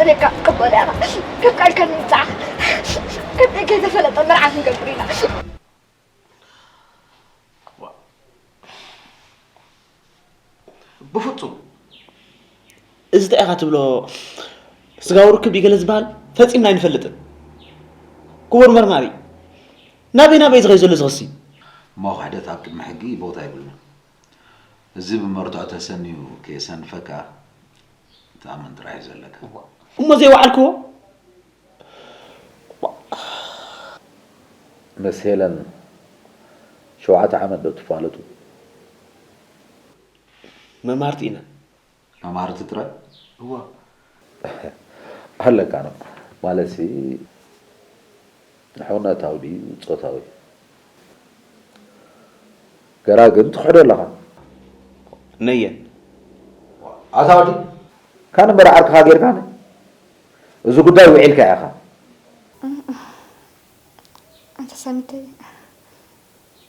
ደቃ ክትቅበሎ ኢኻ። ከፍቀድካ ንምጻዕ። ከፍቀድካ ዘይተፈለጠ መርዓ ክንገብር ኢና። ብፍጹም። እዚ እንታይ ኢኻ ትብሎ? ስጋዊ ርክብ ድዩ ገለ ዝበሃል ፈጺምና ኣይንፈልጥን። ክቡር መርማሪ፣ ናበይ ናበይ ዝኸይ ዘሎ እዚ ክሲ? እሞ ክሕደት ኣብ ቅድሚ ሕጊ ቦታ የብሉን። እዚ ብመርትዖ ተሰንዩ ከየሰንፈካ ትኣምን ጥራይ እዩ ዘለካ። እሞ ዘይወዓልክዎ? ምስ ሄለን ሸውዓተ ዓመት ዶ ትፋለጡ? መማርቲ ኢና። መማርቲ ጥራይ? እዋ። ኣለካ ነው ማለትሲ ሕውነታዊ ድዩ ጾታዊ? ገራ ግን ትኽሕዶ ኣለኻ። ነየን ኣታ ወዲ ካን እምበር ዓርክኻ ጌርካኒ እዚ ጉዳይ ውዒልካ ኢኻ። ኣንታ ሳሚተይ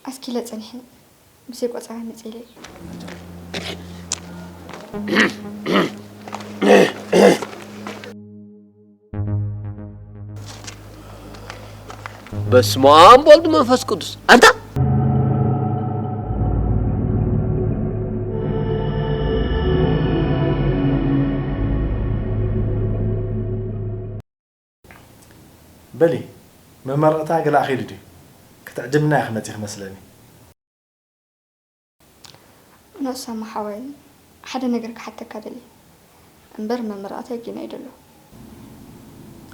ኣስኪለ ጸኒሐ ብዘይ ቆጸራ መጺኤ ኢለ። በስመ ኣብ ወልድ መንፈስ ቅዱስ ኣንታ በሊ መመረቕታ ገለ ኣኺሉ ድዩ? ክትዕድምና ኢኺ መጺኺ መስለኒ። ኖ ሳማ ሓወይ፣ ሓደ ነገር ክሓተካ ደልየ እምበር መመረቕታ ጌና ይደሎ።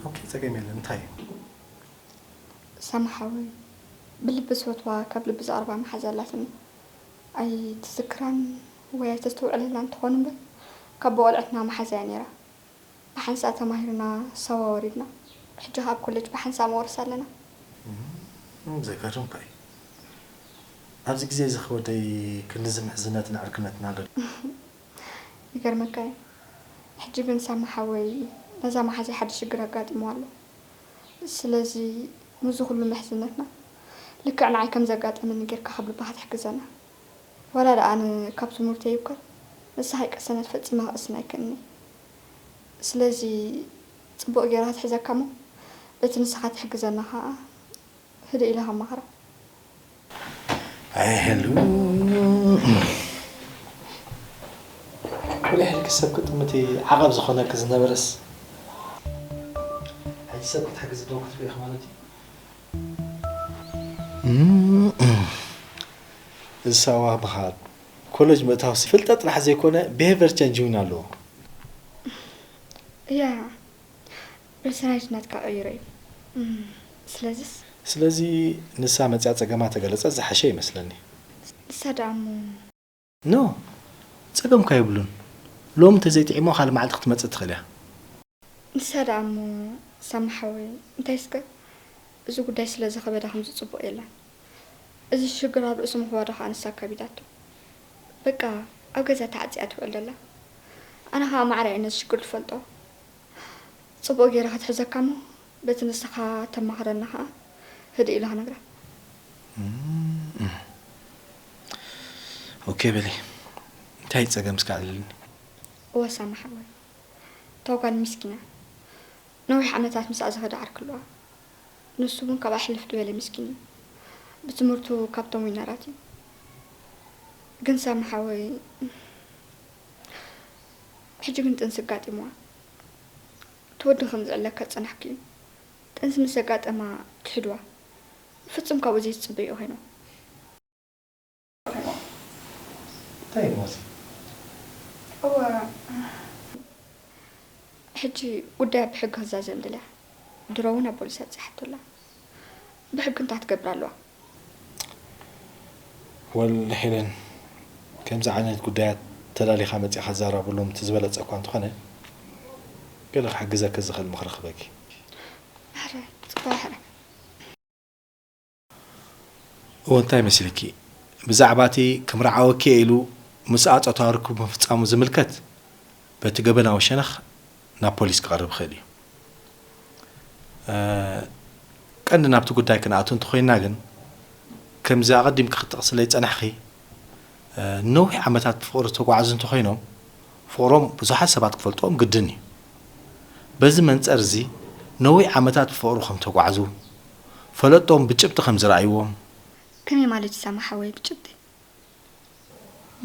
ኦኬ፣ ጸገም የለን። እንታይ እዩ? ሳማ ሓወይ፣ ብልቢ ዝፈትዋ ካብ ልቢ ዝቐርባ መሓዛ ኣላትኒ። ኣይትዝክራን ወይ ኣይተስተውዕለላን ትኾን እምበር ካብ ብቖልዕትና መሓዛ እያ ነይራ። ብሓንሳእ ተማሂርና ሳዋ ወሪድና። ሕጂ ከኣ ኣብ ኮሌጅ ብሓንሳእ መወርስ ኣለና። እም፣ ዘገርም እኳ እዩ። ኣብዚ ግዜ እዚ ከ ወደይ ክንድዚ ምሕዝነትን ዕርክነትን ኣሎ ድዩ? ይገርመካ እዩ። ሕጂ ግን ሳሚ ሓወይ ነዛ መሓዛይ ሓደ ሽግር ኣጋጢምዋ ኣሎ። ስለዚ ምስዚ ኩሉ ምሕዝነትና ልክዕ ንዓይ ከም ዘጋጠመኒ ጌርካ ካብ ልብኻ ትሕግዘና። ዋላ ደኣ ኣነ ካብ ትምህርተይ ይብከል ንስኻ ኣይቀሰነት ፈጺመ ክቕስን ኣይክእልን'የ። ስለዚ ጽቡቕ ጌራ ክትሕዘካ እሞ በቲ ንስኻ ትሕግዘና ኸኣ ህድእ ኢለ ከማኽራ። ኣይ ሄሉ፣ ኩሉ ሕልኪ ሰብ ክጥምቲ ዓቐብ ዝኾነኪ ዝነበረስ ሕጂ ሰብ ክትሕግዚ ደው ክትብሊ ኢኺ ማለት እዩ። እም፣ እዚ ሳዋ ምኻድ ኮሌጅ ምእታውሲ ፍልጠት ጥራሕ ዘይኮነ behavior change እውን ኣለዎ። ያ ፐርሰናሊቲ ናትካ ቀይሩ እዩ። እም፣ ስለዚስ? ስለዚ ንሳ መፅያ ፀገማ ተገለፀ ዝሓሸ ይመስለኒ። ንሳ ደኣ እሞ ኖ፣ ፀገምካ የብሉን። ሎሚ እንተዘይጥዒሞ ካልእ መዓልቲ ክትመፅእ ትኽእል እያ። ንሳ ደኣ እሞ ሳሚ ሓወይ እንታይ እስከ እዚ ጉዳይ ስለ ዝኸበዳ ከምዚ ጽቡቕ የላን። እዚ ሽግር ኣብ ርእሲ ምኽባዱ ኸኣ ንሳ ከቢዳቶ። በቃ ኣብ ገዛ ተዓጺያ ትውዕል ደላ። ኣነ ኸኣ ማዕረ እየ ነዚ ሽግር ዝፈልጦ። ጽቡቕ ገይረ ክትሕዘካ እሞ በቲ ንስኻ ተማኽረና ኸኣ ህድእ ኢለ ክነግራ። እም፣ ኦኬ በሊ። እንታይ ጸገም እስከ ኣዕልልኒ? እወ ሳሚ ሓወይ። እታ ጓል ሚስኪና ነዊሕ ዓመታት ምስኣ ዝኸደ ዓርኪ ኣለዋ። ንሱ እውን ካብኣ ሕልፍ ዝበለ ሚስኪን እዩ። ብትምህርቱ ካብቶም ዊነራት እዩ። ግን ሳሚ ሓወይ ሕጂ ግን ጥንሲ ኣጋጢምዋ። እቲ ወዲ ከም ዝዕለካ ዝጸናሕኩ እዩ። ጥንሲ ምስ ኣጋጠማ ክሒድዋ። ፍጹም ካብኡ ዘይትጽበይኦ ኮይና። እንታይ እዩ ሞሲ? እወ፣ ሕጂ ጉዳያ ብሕጊ ክዛዘም ደልያ። ድሮ እውን ኣብ ፖሊስ ኣብጺሓቶ ኣላ። ብሕጊ እንታይ ክትገብር ኣለዋ? ወል ሄለን፣ ከምዚ ዓይነት ጉዳያት ተላሊኻ መጺኻ ዘራብሎም እቲ ዝበለጸ እኳ እንተኾነ፣ ገለ ክሕግዘኪ ዝኽእል ምኽሪ ክበኪ። ማሕረ፣ ጽቡቕ ማሕረ። እወ እንታይ መሲልኪ? ብዛዕባ እቲ ክምርዓወኪ እየ ኢሉ ምስኣ ጾታዊ ርክብ ምፍጻሙ ዝምልከት በቲ ገበናዊ ሸነኽ ናብ ፖሊስ ክቐርብ ይኽእል እዩ። እ፣ ቀንዲ ናብቲ ጉዳይ ክንኣቱ እንተኾይንና ግን፣ ከምዚ ኣቐዲምኪ ክትጠቕስለይ ዝጸናሕኺ፣ እ፣ ነዊሕ ዓመታት ብፍቕሪ ዝተጓዕዙ እንተኾይኖም፣ ፍቕሮም ብዙሓት ሰባት ክፈልጥዎም ግድን እዩ። በዚ መንጸር እዚ ነዊሕ ዓመታት ብፍቕሩ ከም ተጓዕዙ፣ ፈለጦም ብጭብጢ ከም ዝረኣይዎም። ከመይ ማለት እዩ ሳማ ሓወይ ብጭብጢ?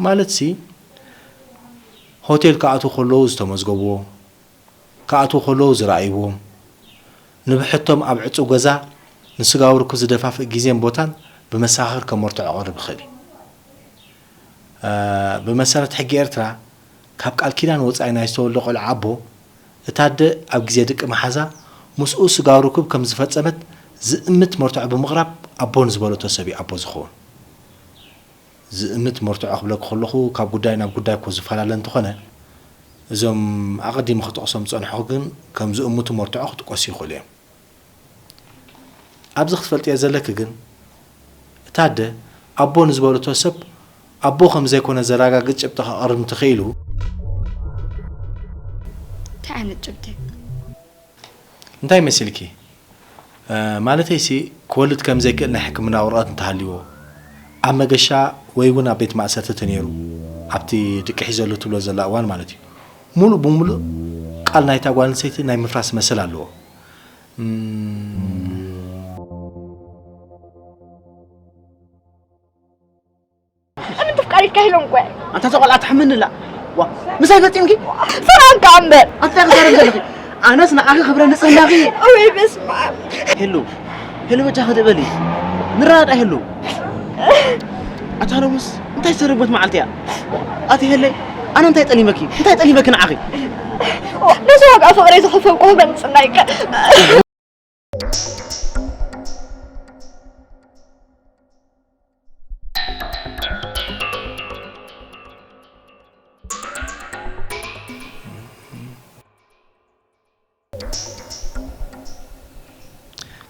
ማለትሲ፣ ሆቴል ክኣትዉ ከለዉ ዝተመዝገብዎ፣ ክኣትዉ ከለዉ ዝረኣይዎም፣ ንብሕቶም ኣብ ዕጹው ገዛ ንስጋዊ ርክብ ዝደፋፍእ ግዜን ቦታን ብመሰኻኽር ከመርትዖ ክቐርብ ይኽእል እዩ። እ፣ ብመሰረት ሕጊ ኤርትራ፣ ካብ ቃል ኪዳን ወጻኢ ናይ ዝተወልደ ቆልዓ ኣቦ፣ እታ ኣደ ኣብ ግዜ ድቂ መሓዛ ምስኡ ስጋዊ ርክብ ከም ዝፈጸመት ዝእምት መርትዖ ብምቕራብ ኣቦ ንዝበለቶ ሰብ እዩ ኣቦ ዝኸውን። ዝእምት መርትዖ ክብለኪ ከለኹ ካብ ጉዳይ ናብ ጉዳይ እኮ ዝፈላለ እንተኾነ፣ እዞም ኣቐዲመ ክጠቕሶም ዝጸንሖ ግን ከም ዝእምቱ መርትዖ ክጥቀሱ ይኽእሉ እዮም። ኣብዚ ክትፈልጥዮ ዘለኪ ግን፣ እታ ኣደ ኣቦ ንዝበለቶ ሰብ ኣቦ ከም ዘይኮነ ዘረጋግጽ ጭብጢ ከቕርብ እንተኽኢሉ። እንታይ ዓይነት ጭብጢ? እንታይ መሲልኪ? እ፣ ማለተይሲ፣ ክወልድ ከም ዘይክእል ናይ ሕክምና ወረቐት እንተሃልይዎ፣ ኣብ መገሻ ወይ እውን ኣብ ቤት ማእሰርቲ ተነይሩ፣ ኣብቲ ድቂ ሒዘሉ ትብሎ ዘላ እዋን ማለት እዩ፣ ሙሉእ ብሙሉእ ቃል ናይታ ጓል ኣንስተይቲ ናይ ምፍራስ መሰል ኣለዎ። እም። እምን ትፍቃር ኢልካ ኢሎም እኮ። ኣንታ እዛ ቆልዓ ትሕምንላ። ዋ፣ ምሳይ ፈጺምኪ? ሰላምካ እምበር። ኣንታ እንታይ ክዛረብ ዘለኺ? ኣነስ ንዓኺ ክብረ ንጽህናኺ። ወይ በስመ ኣብ። ሄሉ፣ ሄሉ በጃኺ ደበሊ። ንረዳዳ ሄሉ። ኣታ ሎምስ እንታይ ዝተረግመት መዓልቲ እያ? ኣቲ ሄለይ፣ ኣነ እንታይ ጠሊመኪ? እንታይ ጠሊመኪ ንዓኺ? ነዚ ዋጋ ፍቕረይ ዝኸፈልኩ ክብረ ንጽህናይ ከ?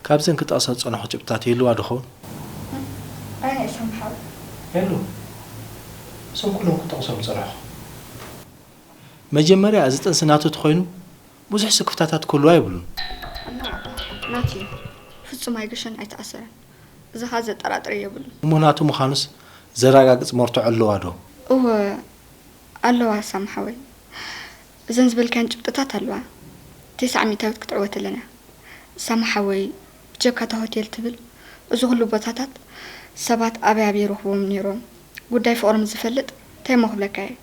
ካብዘን ክጠቕሳ ዝጸንሖ ጭብጥታት ይህልዋ ዶ ኸውን? ኣነ እየ ሳምሓዊ። የሉ። እዞም ኩሎም ክጠቕሶም ዝጸንሖ። መጀመርያ፣ እዚ ጥንሲ ናቱ ተኾይኑ፣ ብዙሕ ስክፍታታት ክህልዋ የብሉን። እና ናቱ እዩ። ፍጹም ኣይገሸን፣ ኣይተኣሰረን። እዚ ኸኣ ዘጠራጥር የብሉን። እሞ ናቱ ምዃኑስ ዘረጋግጽ መርትዖ ኣለዋ ዶ? እወ፣ ኣለዋ ሳምሓወይ። እዘን ዝበልካየን ጭብጥታት ኣለዋ። ተስዓ ሚእታዊት ክትዕወተለን እያ። ሳምሓወይ፣ ብጀካ እታ ሆቴል ትብል፣ እዚ ኩሉ ቦታታት ሰባት ኣበይ ኣበይ ይረኽብዎም ነይሮም? ጉዳይ ፍቕሮም ዝፈልጥ እንታይ እሞ ክብለካ እየ?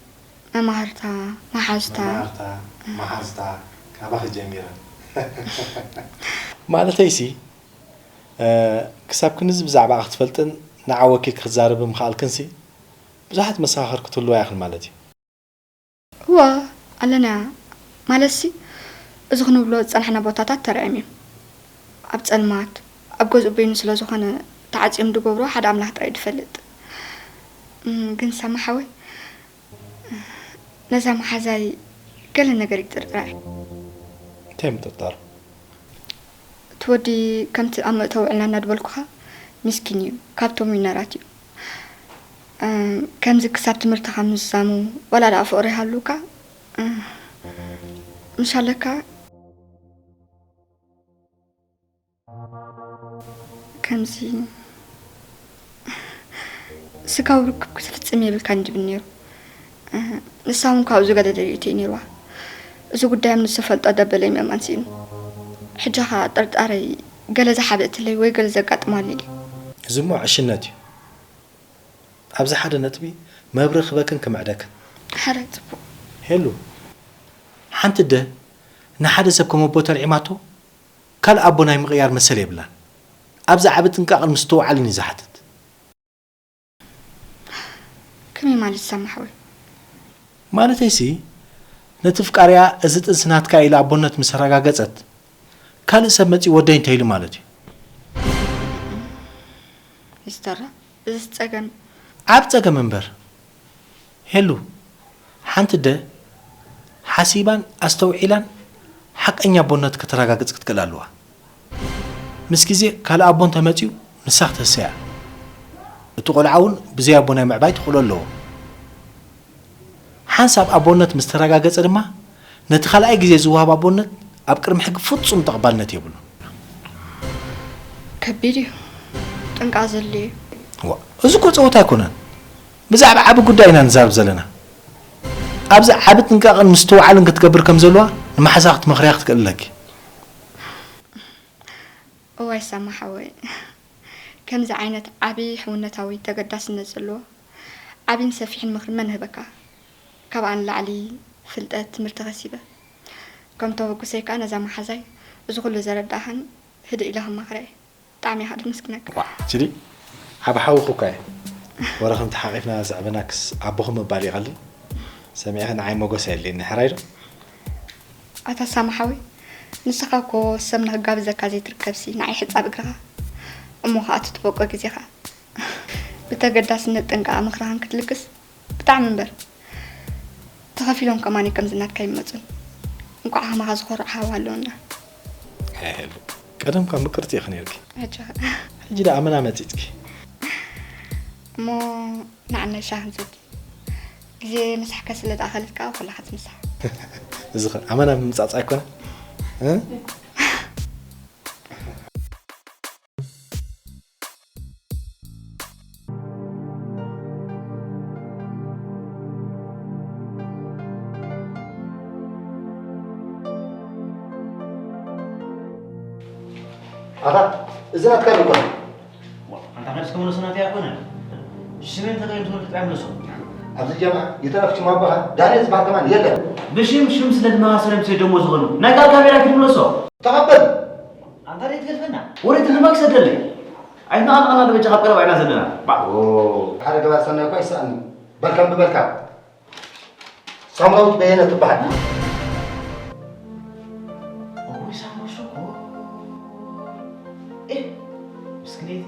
መማህርታ፣ መሓዝታ። መማህርታ፣ መሓዝታ፣ ካባኺ ጀሚረን። ማለተይሲ፣ እ፣ ክሳብ ክንድዚ ብዛዕባኣ ክትፈልጥን ንዓ ወኪልኪ ክትዛረቢ ምኽኣልክንሲ፣ ብዙሓት መሰኻኽር ክትህልዋ ኢኽን ማለት እዩ። እወ፣ ኣለና። ማለትሲ፣ እዚ ክንብሎ ዝጸናሕና ቦታታት ተራእዮም እዮም። ኣብ ጸልማት፣ ኣብ ገዝኡ በይኑ ስለ ዝኾነ ተዓጽዮም ዝገብርዎ ሓደ ኣምላኽ ጥራይ እዩ ዝፈልጥ። እም፣ ግን ሳሚ ሓወይ፣ ነዛ መሓዛይ ገለ ነገር ይጥርጥራ እየ። እንታይ ምጥርጣር? እቲ ወዲ ከምቲ ኣብ መእተዊ ውዕልና እናድበልኩኻ ሚስኪን እዩ፣ ካብቶም ዊነራት እዩ። እም፣ ከምዚ ክሳብ ትምህርትኻ ምዝዛሙ፣ ዋላ ደኣ ፍቕሪ ይሃሉካ፣ እም፣ ምሽ ኣለካ። ከምዚ ስጋዊ ርክብ ክትፍጽም የብልካን ድብል ነይሩ። ንሳ እውን ካብኡ ዝገደደ ርእይቶ እዩ ነይርዋ። እዚ ጉዳይ ምስ ዝፈልጦ ደበለይ ምእማን ስኢኑ። ሕጂ ኸኣ ጥርጣረይ ገለ ዝሓብእትለይ ወይ ገለ ዘጋጥማ ኣሎ ኢለ። እዚ እሞ ዕሽነት እዩ። ኣብዚ ሓደ ነጥቢ መብርሂ ክበክን ክምዕደክን። ሕራይ ጽቡቕ። ሄሉ፣ ሓንቲ ኣደ ንሓደ ሰብ ከም ኣቦ ተልዒማቶ፣ ካልእ ኣቦ ናይ ምቕያር መሰል የብላን። ኣብዚ ዓቢ ጥንቃቐን ምስትውዓልን እዩ ዝሓትት። ከመይ ማለት ሳሚ ሓወይ? ማለተይሲ፣ ነቲ ፍቃሪኣ እዚ ጥንሲ ናትካ ኢላ ኣቦነት ምስ ኣረጋገጸት፣ ካልእ ሰብ መጺኡ ወደይ እንተኢሉ ማለት እዩ። ይስተራ፣ እዚስ ጸገም። ዓቢ ጸገም እምበር። ሄሉ፣ ሓንቲ ኣደ ሓሲባን ኣስተውዒላን ሓቀኛ ኣቦነት ከተረጋግጽ ክትክእል ኣለዋ። ምስ ግዜ ካልእ ኣቦ እንተመጺኡ ንሳ ክትህሰ እያ። እቲ ቆልዓ እውን ብዘይ ኣቦ ናይ ምዕባይ ተኽእሎ ኣለዎ። ሓንሳብ ኣቦነት ምስ ተረጋገጸ ድማ ነቲ ካልኣይ ግዜ ዝወሃብ ኣቦነት ኣብ ቅድሚ ሕጊ ፍጹም ተቐባልነት የብሉን። ከቢድ እዩ። ጥንቃቐ ዘድልዮ እዩ። ዋ፣ እዚ እኮ ጸወታ ኣይኮነን። ብዛዕባ ዓቢ ጉዳይ ኢና ንዛረብ ዘለና። ኣብዚ ዓቢ ጥንቃቐን ምስትውዓልን ክትገብር ከም ዘለዋ ንመሓዛ ክትመኽርያ ክትክእል ኣለኪ። እዋይ ሳማ ሓወይ፣ ከምዚ ዓይነት ዓቢ ሕውነታዊ ተገዳስነት ዘለዎ ዓቢን ሰፊሕን ምኽሪ መን ህበካ? ካብኣ ንላዕሊ ፍልጠት ትምህርቲ ከሲበ፣ ከም ተበግሶይ ከኣ ነዛ መሓዛይ እዚ ኩሉ ዘረዳእኻን ህድእ ኢለ ከማኽራ እየ። ብጣዕሚ እየ ከኣ ደመስግነካ። ዋ ችዲ ዓቢ ሓውኺ እኳ እየ። ወረ ከምቲ ሓቒፍና ዘዕበናክስ ኣቦኺ ምባል ይቐልል። ሰሚዕኺ ንዓይ ሞገስ ኣየድልየኒ፣ ሕራይ ዶ? ኣታ ሳማ ሓወይ፣ ንስኻ እኮ ሰብ ንኽጋብዘካ ዘይትርከብሲ ንዓይ ሕጻብ እግርኻ እሞ ኸኣ ትጥበቆ ግዜኻ ብተገዳስነት ጥንቃቐ ምኽርኻን ክትልግስ ብጣዕሚ እምበር ተኸፊሎም ከማኒ ከምዚ ናትካ ይመጹን። እንቋዕ ከማኻ ዝኾርዕ ሓው ኣለውና። ሄሉ ቀደም ካብ ምቅርቲ ኢኺ ነይርኪ። ሕጂ ኸ? ሕጂ ደኣ ኣመና መጺጽኪ። እሞ ንዓናይ ሻሂ ክንሰቲ ግዜ ምሳሕካ ስለ ደኣ ከሊትካ ኩላኻ ትምሳሕ። እዚ ኸ ኣመና ምምጻጽ ኣይኮነ? እ? ኣታ እዚ ናትካ ዶ ይኮነ? ኣንታ መልስ ክምለሶ ናተይ ኣይኮነን። ሽመይ እንተዘይምትወልድ ጥራይ ምለሶ። ኣብዚ ጀምዓ ይተረፍ ሽም ኣቦኻ ዳንኤል ዝበሃል ከማን የለን። ብሽም ሽም ስለ ድመሳሰሎም ስለ ደሞ ዝኾኑ ናይ ቃል ካሜራ ኪድ ምለሶ። ተቐበል። ኣንታ ደይ ትገድፈና። ወሬ ትልማ ክሰደለይ። ኣይናቓናቓና ዶ በጃኻ ኣብ ቀረባ ኢና ዘለና። ባዕ። ሓደ ገባር ሰናይ እኳ ይሰኣኒ። በልካም ብበልካ። ሳምራዊት በየነ ትበሃል። እውይ ሳምራ ሸኮር። ኤህ፣ ምስክነይቲ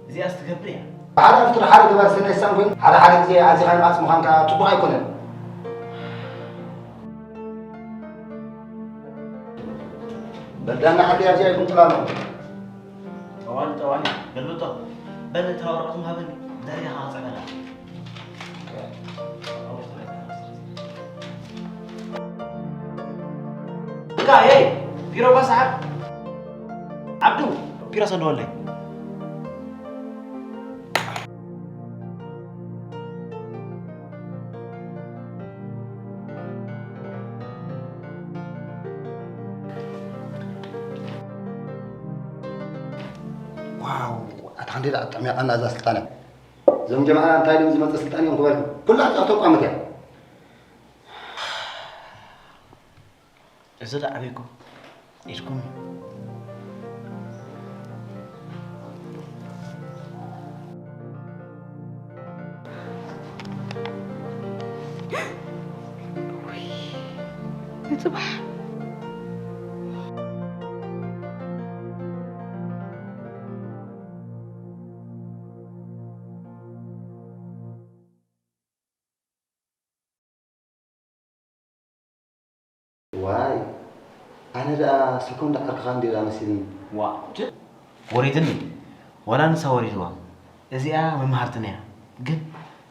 እዚኣስ ትገብር እያ። ብሓደ ኣፍጥር ሓደ ገባር ሰናይ ሳን ኮይኑ ሓደ ሓደ ግዜ ኣዚኻ ንቓጽ ምዃን ከኣ ጽቡቕ ኣይኮነን። በዳና ሓቂ ኣብዚኣ ይግምጥላ ኣለኹ። ጠዋሊ ጠዋሊ ገልብጦ በል እታ ወረቐት ምሃበኒ ደሪኻ ክፅዕበላ እካ ይ ቢሮ ጓሳሓብ ዓብዱ ቢሮ ሰደወለይ ዋው ኣታ ክንደይ ደኣ ጥዕም ያቃና እዛ ስልጣን እያ። እዞም ጀማዓ እንታይ ድም ዝመፀ ስልጣን እዮም ክበልኩም ኩላ ዕፃ ተቋመት እያ። እዚ ደኣ ኣበይኩም ኢድኩም ንፅባሕ ዋይ ኣነ ደኣ ሰኮንዳ ዓርክኻ እንድየ ደኣ መሲልኒ። ዋእ ወሪድኒ ዋላ ንሳ ወሪድዋ እዚኣ መምሃርትና እያ ግን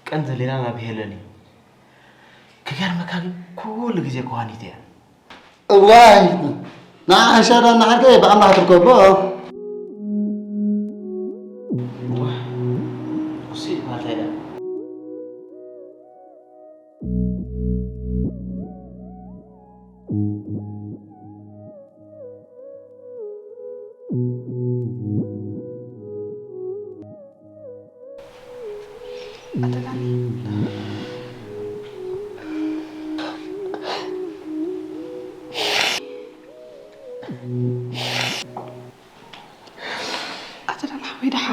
ቀንዲ ዘሌና ናብ ሄለን እዩ ክገርመካ ግን ኩሉ ግዜ ኮሃኒት እያ። እዋይ ንዓ ሕሻ ዳ ንዓርከይ ብኣምላኽ ትርከቦ። ኣተዳላ ሓወይ ደሓ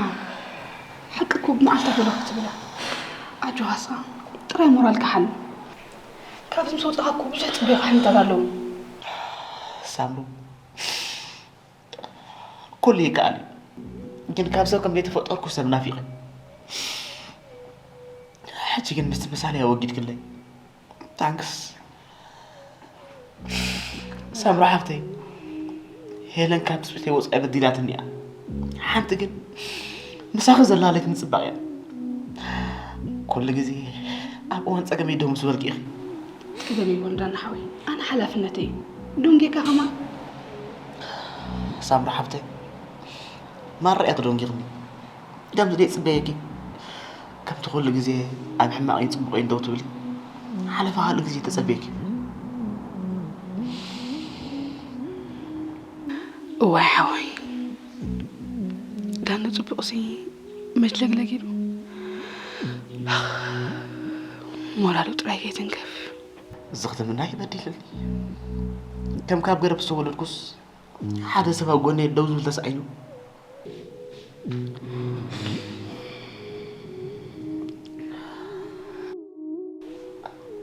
ሓቂ እኮ ብመዓልታ ገለ ክትብላ ኣጆኻሳ ጥራይ ሞራልካ ሓሉ ካብዚ ምስ ወፃኻ እኮ ብዙሕ ፅቡቕ ዓይነታት ኣለዉ ሳምሩ ኩሉ ይከኣል እዩ ግን ካብ ሰብ ከም ዘይተፈጠርኩ ሰብ ናፊቐ ሕጂ ግን ምስቲ ምሳሌ ኣወጊድክለይ ታንክስ ሳምራ ሓፍተይ ሄለን ካብ ትፅቢተይ ወፃኢ በዲላትኒ እያ ሓንቲ ግን ምሳኺ ዘላለትኒ ፅባቕ እያ ኩሉ ግዜ ኣብ እዋን ፀገመይ ደው ምስ በልኪ ኢኺ ክበል ይወልዳና ሓወይ ኣነ ሓላፍነተይ እዩ ዶንጌካ ከማን ሳምራ ሓፍተይ ማራ እያ ተደንጊኽኒ። ከምዚ ደይ ጽበየኪ። ከምቲ ኩሉ ግዜ ኣብ ሕማቕ እዩ ጽቡቕ እዩ እንደው ትብሊ። ሓለፋ ካልእ ግዜ ተጸበየኪ። እዋይ ሓወይ፣ ዳነ ጽቡቕሲ መጅለግለግ ኢሉ ሞራሉ ጥራይ ከይትንከፍ። እዚ ክትምና ይበዲልኒ። ከም ካብ ገረብ ዝተወለድኩስ ሓደ ሰብ ኣብ ጎነይ ደው ዝብል ተሳኢኑ።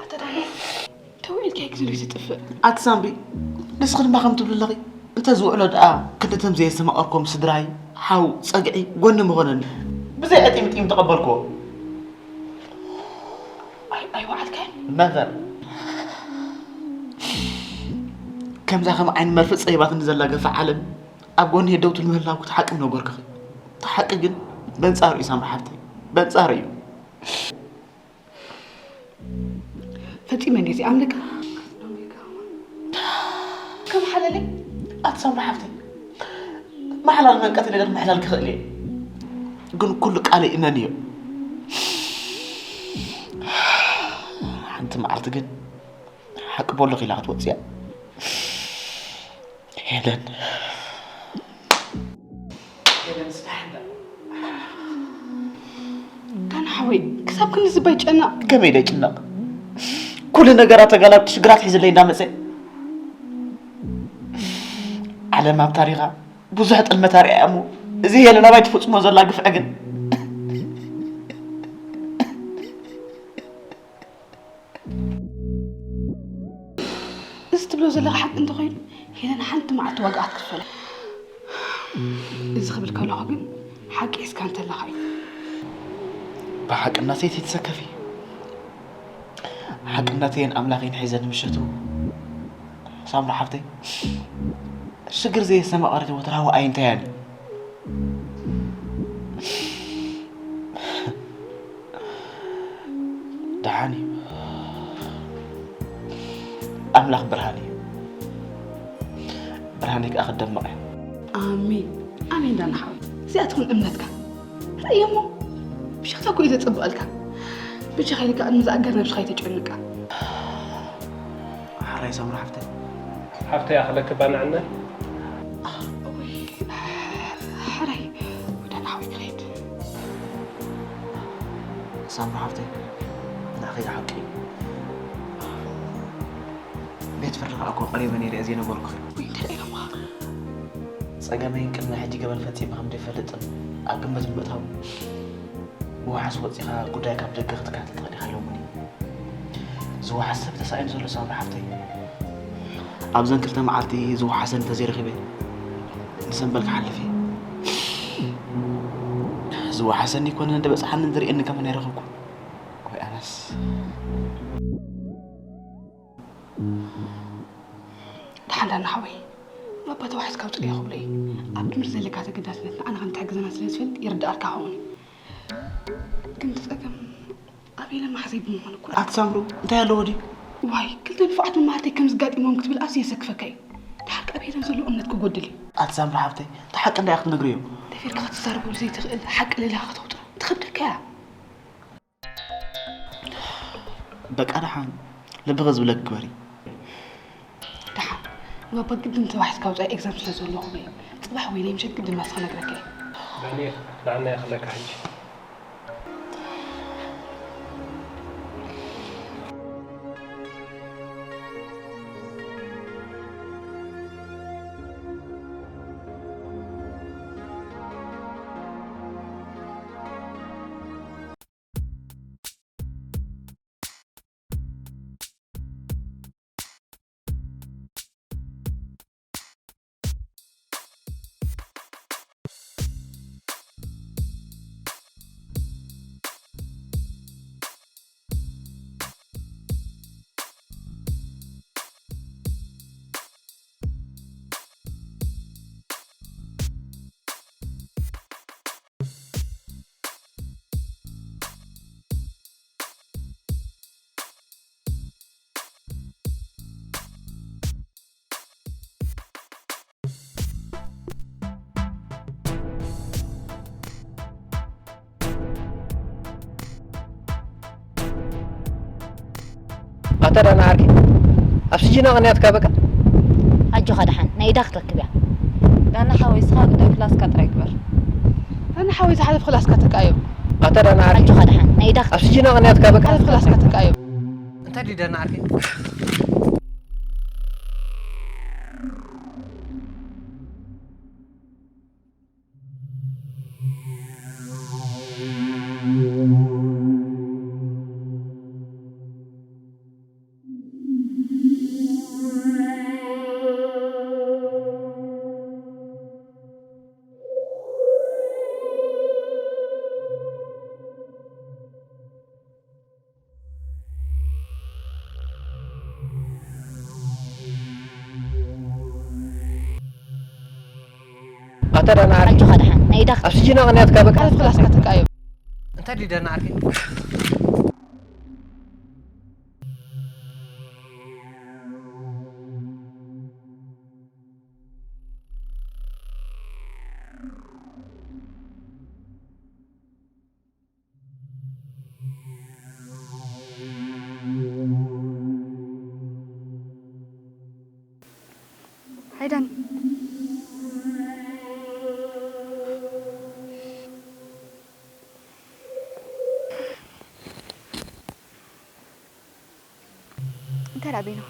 ኣተ ዳነ፣ ተውዒልካ ግዜ ዘይትጥፍእ። ኣቲ ሳምሪ፣ ንስኺ ድማ ከም ትብሊ ኣለኺ። እንተ ዝውዕሎ ደኣ ክንድቶም ዘየስተማቐርኮም ስድራይ፣ ሓው፣ ጸግዒ፣ ጎኒ ምኾነኒ። ብዘይ ዕጢምጢም ተቐበልክዎ። ኣይ ኣይወዓልካን? ነቨር። ከምዛ ከም ዓይኒ መርፍእ ጸይባትኒ ዘላ ገፋ ዓለም ኣብ ጎኒ ደው ትብል ምህላውኩ እቲ ሓቂ ምነገርኩኺ። እቲ ሓቂ ግን በንጻሩ እዩ ሳምሪ ሓፍተይ፣ በንጻሩ እዩ። ፈጺመ እንዴ እዚኣም ልካ ከም ሓለለይ ኣቲ ሳምሪ ሓፍተይ፣ ማሕላል መንቀትለ ኢለ ምሕላል ክኽእል እየ፣ ግን ኩሉ ቃለይ እመንዮ። ሓንቲ መዓልቲ ግን ሓቂ በሎ ኢላ ክትወፅእ እያ። ሄለን። ሄለን ስራሕ እንዳ- ዳና ሓወይ፣ ክሳብ ክንዲ ዝባይ ጨነቕ። ከመይ ኢለ ይጭነቕ? ኩሉ ነገራት ተጋላቢጡ ሽግራት ሒዝለይ እንዳመፀ። ዓለም ኣብ ታሪኻ ብዙሕ ጥልመት ኣርኣያ እሞ፣ እዚ ሄለን ኣባይ ትፍፅሞ ዘላ ግፍዒ ግን እዚ ትብሎ ዘለኻ ሓቂ እንተኾይኑ፣ ሄለን ሓንቲ መዓልቲ ዋጋኣ ትክፈል። እዚ ክብል ከለኹ ግን ሓቂ ሒዝካ እንተለኻ እዩ። ብሓቂ እናተይ ተይትሰከፊ። ሓቂ እናተይን ኣምላኸይን ሒዘ ንምሸቱ ሳምራ ሓፍተይ፣ ሽግር ዘየስተማቐረት ወትራዊ ኣይንታያን እዩ። ደሓን እዩ። ኣምላኽ ብርሃን እዩ። ብርሃነይ ከኣ ክደምቕ እያ። ኣሜን፣ ኣሜን ዳና ሓወይ። እዚኣ ትኹን እምነትካ። ርእዮ እሞ፣ ብሽኽታ እኮ እዩ ዘጸብቐልካ። ብቻ ከይልካ ቅድሚ ዝኣገር ነብስኻ ኣይተጨንቃ። ሓራይ ሳምራ ሓፍተይ። ሓፍተይ ኣኽለኪ ባንዕና። እውይ፣ ሕራይ፣ ወደ ናዊ ክኸይድ። ሳምራ ሓፍተይ፣ ንዓኺ ዝሓቂ እዩ። ቤት ፍርዲ ከዓ እኮ ቀሪበ ነይረ እየ ዘይነገርኩኺ። ወይ እንታይ ኢሎምኻ? ጸገመይን ቅድሚ ሕጂ ገበን ፈጺመ ከም ዘይፈልጥን ኣብ ግምት ብምእታው ብዋሕስ ወጺኻ ጉዳይ ካብ ደገ ክትከታተል ትኽእል ኢኻ ኢሎምኒ። ዝወሓስ ሰብ ተሳኢኑ ዘሎ ሳምሪ ሓፍተይ። ኣብዘን ክልተ መዓልቲ ዝወሓሰኒ ተዘይረኺበ ንሰንበል ክሓልፍ እየ። ዝወሓሰኒ ይኮነ እንደ በጽሓኒ ዝርእየኒ ከመን ኣይረኸብኩ። ወይ ኣነስ። ደሓን ዳና ሓወይ፣ ባባ ተዋሒዝካ ውፅእ እየ ክብሎ እዩ። ኣብ ትምህርቲ ዘለካ ተገዳስነት ንዓና ከም ትሕግዘና ስለ ዝፈልጥ ይርድኣልካ ኸውን እዩ። ግን እቲ ጸገም ኣብ ሄለን መሓዘይ ብምዃኑ እኮ። ኣቲ ሳምሩ፣ እንታይ ኣለዎ ድዩ? ዋይ፣ ክልተ ንፉዓት መማህርተይ ከም ዝጋጢሞም ክትብል ኣዝዩ የሰክፈካ እዩ። ደሓር ኣብ ሄለን ዘሎ እምነት ክጎድል እዩ። ኣቲ ሳምሩ ሓፍተይ፣ እቲ ሓቂ እንታይ ክትነግርዮ? ደፊርካ ክትዛረበሉ ዘይትኽእል ሓቂ ልኢልካ ከተውፅኦ ትኸብደካ እያ። በቃ ደሓን፣ ልብኺ ዝብለኪ ግበሪ። ደሓን፣ ንባባ ግድን ተዋሒዝካ ውፃኢ ኤግዛም ስለ ዘሎ ክብሎ እዩ። ፅባሕ ወይ ናይ ምሸት ግድን መልሲ ክነግረካ እዩ። ዳንኤል፣ ንዓና ይኽለካ ሕጂ። ኣታ ዳና ዓርኪ፣ ኣብ ስጂና ቀንያትካ በቃ። ኣጆኻ ደሓን፣ ናይ ኢዳ ክትረክብ እያ። ዳና ሓወይ፣ ንስኻ ግዳይ ፍላስካ ጥራይ ግበር። ዳና ሓወይ፣ ዝሓለፈ ፍላስካ ተካዮ። ኣታ ዳና ዓርከይ። ኣጆኻ ደሓን። ናይ ኢዳ ኣብ ስጂና ቅንያትካ በቃ። ዝሓለፈ ፍላስካ ተካዮ። እንታይ ድዩ ዳና ዓርከይ? ኣታ ዳና ዓርከይ። ኣጆኻ ደሓን። ናይ ኢዳ ኣብ ስጂና ቅንያትካ በቃ። ዝሓለፈ ፍላስካ ተካዮ። እንታይ ድዩ ዳና ዓርከይ? ሃይዳን። እንታይ ደኣ በይንኻ?